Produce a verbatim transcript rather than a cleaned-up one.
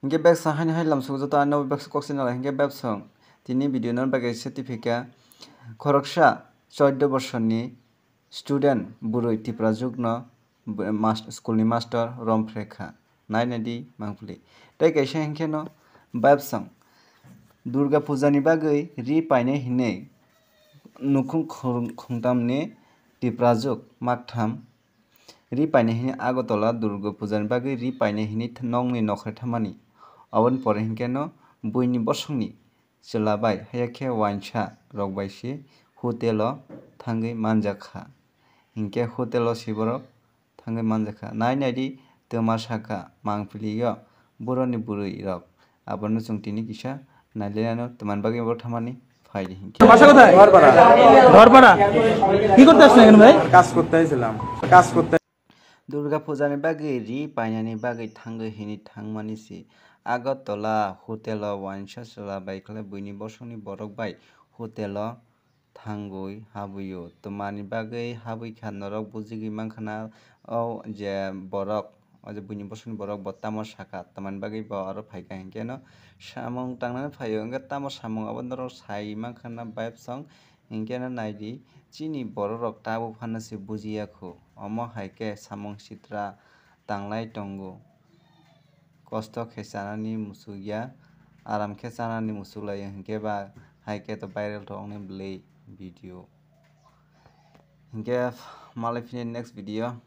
Hinkhe bebsong haino hai lamsok joto ano bebsong kok sinala hinkhe bebsong tini video no bagwi se tiphika khoroksa chordo bosorni student bwrwi Tiprajwk no school ni master rom phrekha nainadi mangpili tei kaisa hinkheno bebsong Durga puja ni bagwi ri painai hinwi nukhung khungtam ni Tiprajwk maktham ri painai hinwi Agartala Durga puja ni bagwi ri painai hinwi nokni nokhre thamani. Aboni pore hinkheno buini bosongni chwla bai haiya khe uainsa rok bai se hotel o thangwi manjakha. Hinkhe hotel o se borok thangwi manjakha. Nai naidi twma sakha mangpili o boroni bwrwi rok. Abono chwng tini kisa nailainano twmani bagwi borok thamani phaidi hinkhe. বাসা কোথায়? ঘরপাড়া। ঘরপাড়া। কি করতে আসছেন এখানে ভাই? কাজ করতে এসেছিলাম। কাজ করতে Durga puja ni bagwi ri painani bagwi thangwi hinwi thangmani se Agartala hotel o uainsa chwla bai khlai buini bosongni borok bai hotel o thangwi habwi-o. Twmani bagwi habwi kha norok bujigwi mankha na o je borok o je buini bosongni borok bo tamo sakha twmani bagwi bo aro phaikha hinkheno samung tangnani phaio wngkha tamo samung abo norok sai mankha na bebsong. Hinkhe no naidi, chini bororok tabuk phano se bujiya khu, omo hai khe samung sitra tanglai tongo, kosto khe chanani muchukya, aram khe chanani muchuklaio, hinkhe ba hai khe to viral to wngnai bwlwi video. Hinkhe malai phini next video.